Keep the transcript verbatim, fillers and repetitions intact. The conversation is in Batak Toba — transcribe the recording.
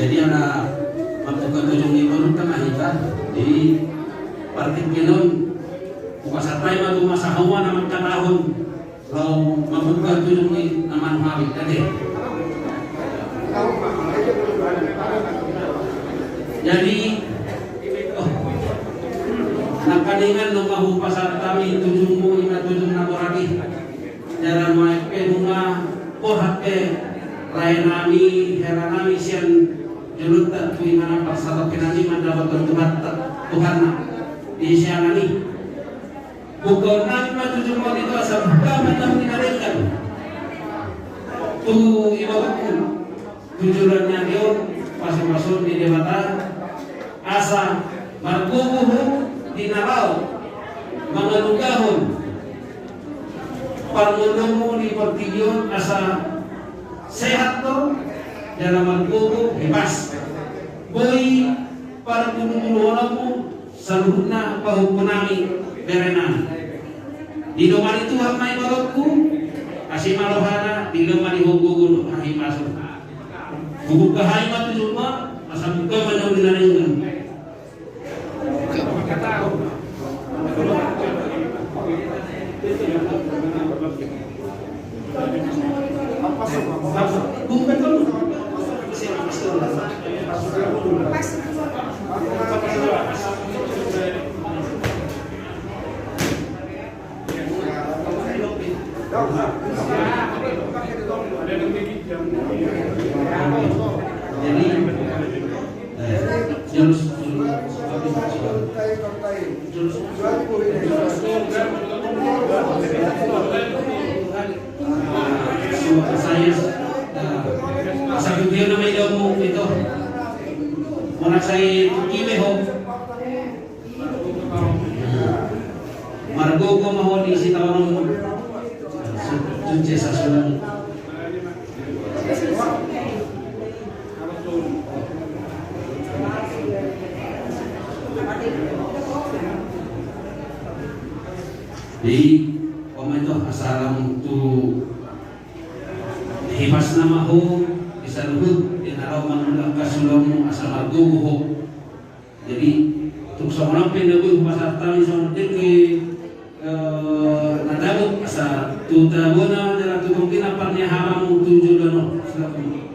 Jadi ala mambuka tujung ni borunta ma hita. Jadi partingkian on, hupasahat hami ma tu masa hauma na mangkatahon laho mambuka tujung ni na manuhawi tadi. Jadi, oh, nangkaningan nunga hupasahat hami tujungmu, ima tujung na borngin. Jala nuaeng pe nunga borhat pe rae nami, hela nami sian jolonta tu inganan parsatongkinan i mandapothon Tuhanta, Tuhanna di sianan i. Bukaon nami ma tujungmon i tu asa buka ma tujung ni na denggan. Tu ibotoku tu joloan ni ari on, pasupasu ni Debata asa margogo ho di na laho mangalugahon parngolumu di portibi on asa sehat do jala margogo, bebas. Boi parguluguluhononmu saluhutna pahompu nami, bere nami. Didomani Tuhan ma i, borungku, asi ma rohana, didomani ho gogo dohot hahipason. Hubuka hami ma tujungmon, asa buka ma tujung ni na denggan. Saya, saya, asa kutia nama idamu itu. Mana saya tukile ho. Margogo ma ho di sitaononmu. Sucesa sulang. Jadi, on ma ito, asa lam tu hipasna ma ho di saluhut di na laho mangulahon hasoloanmu asa margogo ho. Jadi, tung songon on pe na boi hupasahat hami songon dengke, eh, na dapot asa tu tabona jala tu tonggina parniahapanmu tu joloan on. Silakan.